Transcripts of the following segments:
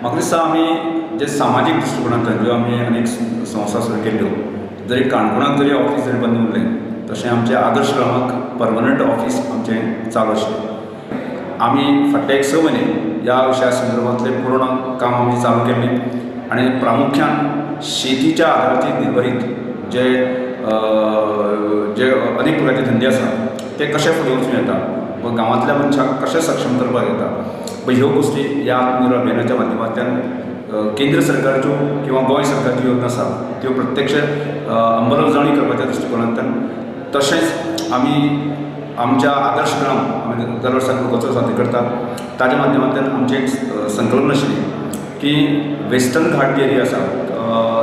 म्हाका दिसता आमी जे सामाजीक दृश्टिकोणांतल्यान ज्यो आमी अनेक संस्था सुरू केल्ल्यो, जरी काणकोणांत जरी ऑफीस जरी बंद उरलें तशें आमचें आदर्श ग्रामाक परमनंट ऑफीस आमचें चालू आशिल्लें. आमी फाटले एक 6 म्हयने ह्या विशया संदर्भांतलें पूर्ण काम आमी चालू केल्लें आनी प्रामुख्यान शेतीच्या आदाराचेर निर्भरीत जे जे अनेक प्रकारचे धंदे आसा ते कशे फुडें वचूं येता वा गांवांतल्या मनशाक कशें सक्षम करपाक येता ह्यो गोश्टी ह्या आत्मनिर्भर अभियानाच्या माध्यमांतल्यान केंद्र सरकारच्यो किंवा गोंय सरकारच्यो योजना आसा त्यो प्रत्यक्ष अंमलबजावणी करपाच्या दृश्टिकोणांतल्यान, तशेंच आमी आमच्या आदर्श ग्राम आमी दर वर्सा लोकोत्सव साजरो करतात ताच्या माध्यमांतल्यान आमचें एक संकल्पना आशिल्ली की वेस्टर्न घाट जी एरिया आसा,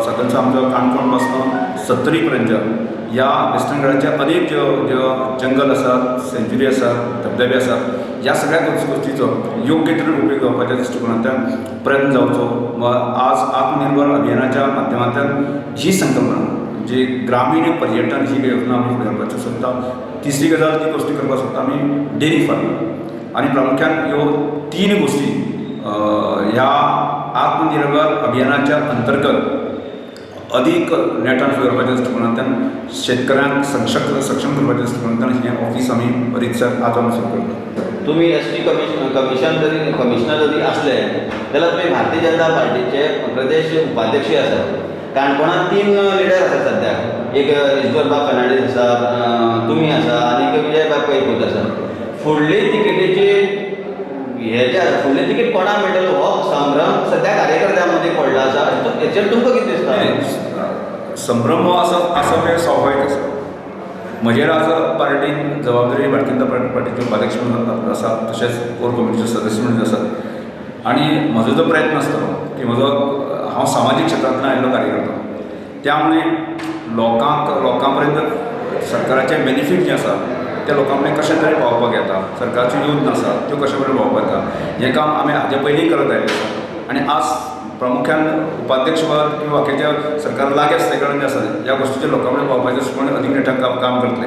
सादारणसो आमचो काणकोण पासून 70 पर्यंत ह्या वेस्टर्न घाटाच्या अनेक ज्यो ज्यो जंगल आसा, सेंच्युरी आसा, धबधबे आसा, ह्या सगळ्या गोश्टीचो योग्य तरेन उपयोग जावपाच्या दृश्टिकोणांतल्यान प्रयत्न जावचो वा आज आत्मनिर्भर अभियानाच्या माध्यमांतल्यान ही संकल्पना जी ग्रामीण पर्यटन ही योजना आमी फुडें व्हरपाची सोदता. तिसरी गजाल ती गोश्टी करपाक सोदता आमी डेरी फार्म आनी प्रामुख्यान ह्यो 3 गोश्टी ह्या आत्मनिर्भर अभियानाच्या अंतर्गत अधिक नेटान फुडें व्हरपाच्या दृश्टिकोणांतल्यान शेतकऱ्यांक सक्षम करपाच्या दृश्टिकोणांतल्यान हें ऑफीस आमी रितसर आज आमी सुरू करता. तुमी एस टी कमिशन जरी कमिशनर जरी आसले जाल्यार तुमी भारतीय जनता पार्टीचे प्रदेश उपाध्यक्ष आसात. काणकोणांत 3 लिडर आसात सद्याक, एक इजगोरबाब फर्नांडीस आसा, तुमी आसा आनी विजयबाब पै पूत आसा. फुडली तिकेटीची हे जे आसा, फुडली तिकेट कोणाक मेळटलो हो संभ्रम सद्या कार्यकर्त्यां मदीं पडला आसा, हेचेर तुमकां कितें दिसता? संभ्रम हो आसा आसप हें स्वाभावीक आसा. म्हजेर आज पार्टीन जबाबदारी भारतीय जनता पार्टीचे उपाध्यक्ष म्हणून आसा, तशेंच कोर कमिटीचे सदस्य म्हणून आसात आनी म्हजो जो प्रयत्न आसतलो की म्हजो हांव सामाजीक क्षेत्रांतल्यान आयिल्लो कार्यकर्तो, त्यामुळे लोकां पर्यंत सरकाराचे बेनिफीट जे आसा ते लोकां मेरेन कशें तरेन पावोवपाक येता, सरकारच्यो योजना आसा त्यो कशें मेरेन पावोवपाक येता, हें काम आमी हाजे पयलीं करत आयिल्ले आसा. आनी आज प्रामुख्यान उपाध्यक्ष पद किंवा बाकीच्या सरकार लागीं आसल्या कारणान जें आसा ह्या गोश्टीचेर लोकां मेरेन पावोवपाचें दृश्टिकोण अदीक नेटान काम करतले.